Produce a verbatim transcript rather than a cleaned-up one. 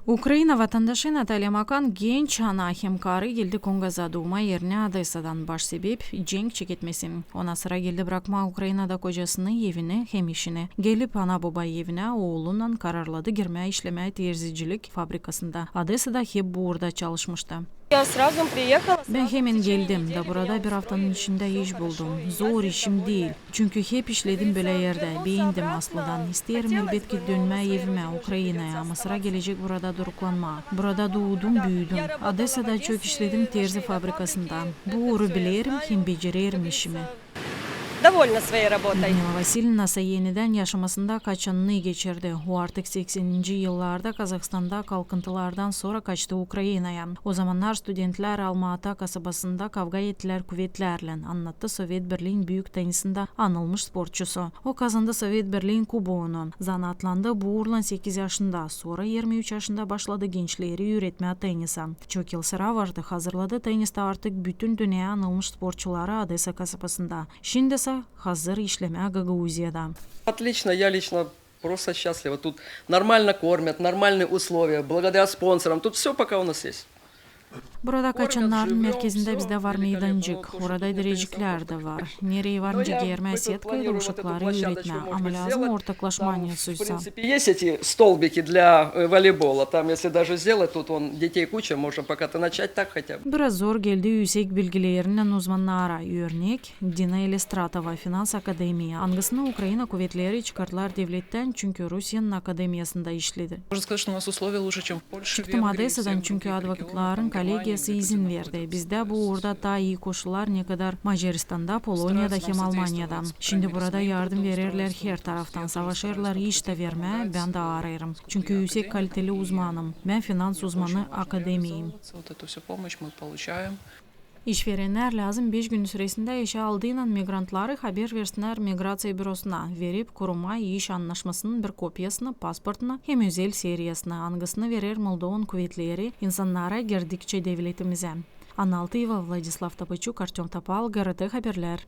Ukraina vatandaşı Natalya Makan, genç ana hem karı, geldi Kongaza duuma erinä Odesadan. Baş sebep — cenk çeketmesi. Ona sıra geldi brakmaa Ukrainada kocasını, evini hem işini. Gelip ana-boba evinä, oolunnan kararladı girmää işlemää terzicilik fabrikasında. Odesada hep bu uurda çalışmıştı. Я сразу приехала. Bän hemen geldim da burada bir aftanın içindä iş buldum. Zor işim diil. Çünkü hep işledim bölä erdä, beendim aslıdan. İsteerim, elbetki, dönmää evimä, Ukrainaya, ama sıra gelecek burada duruklanmaa. Burada duudum, büüdüm. Odesada çok işledim terzi fabrikasında. Bu uuru bilerim hem becererim işimi. Довольна своей работой. Людmila Vasilyevna sa enidän yaşamasında kaçanını geçirdi. O artık sekseninci yıllarda Kazahstanda kalkıntılardan sora kaçtı Ukrainaya. O zamannar studentlär Alma-Ata kasabasında kavga ettilär kuvetlärlän, annattı Sovet Birliin büük tennisindä anılmış sportçusu. O kazandı Sovet Birliin kuboonu, zanaatlandı bu uurlan sekiz yaşında, sora irmi üç yaşında başladı gençleri üüretmää tennisä. Çok yıl sıra vardı, hazırladı tennistä artık bütün dünneyä anılmış sportçuları Odesa kasabasında. Şindisä hazır işlemää Gagauziyada. Отлично, я лично просто счастлива. Тут нормально кормят, нормальные условия, благодаря спонсорам. Тут всё пока у нас есть. Burada kaçannarın merkezindä bizdä var meydancık, orada direciklär dä var. Nereyi var nicä geermää setkayı da uşakları üüretmää, ama lääzım ortaklaşmaa ne suysa. В принципе, есть эти столбики для, э, волейбола. Там, если даже сделать, тут вон детей куча, можно пока-то начать так хотя бы. Biraz zor geldi üüsek bilgilerinnän uzmannara, örnek, Dina Elistratova, finans akademiya, angısını Ukraina kuvetleri çıkardılar devlettän, çünkü Rusiyanın akademiyasında işledi. Можно сказать, что у нас условия лучше, чем в Польше, Çıktım Венгрии, Odesadan, çünkü advokatların kollegiyası izin verdi. Bizdä bu uurda taa ii koşullar, nekadar Macaristanda, Poloniyada hem Almaniyada. Şindi burada yardım vererlär her taraftan, savaşêrlar iş tä vermää, bän dä arêêrım. Çünkü üüsek kaliteli uzmanım. Bän finans uzmanı akademiyim. Вот эту всю помощь мы получаем. İşverennär lääzım beş gün süresindä işä aldıynan migrantları haber versinnär migraţiya bürosuna, verip kuruma iş annaşmasının bir kopiyasını, pasportunu hem özel seriyasını, angısını verer Moldovan kuvetleri insannara girdikçä devletimizä. Anna Altıyeva, Vladislav Tapaçuk, Artёm Topal, GRT Haberlär.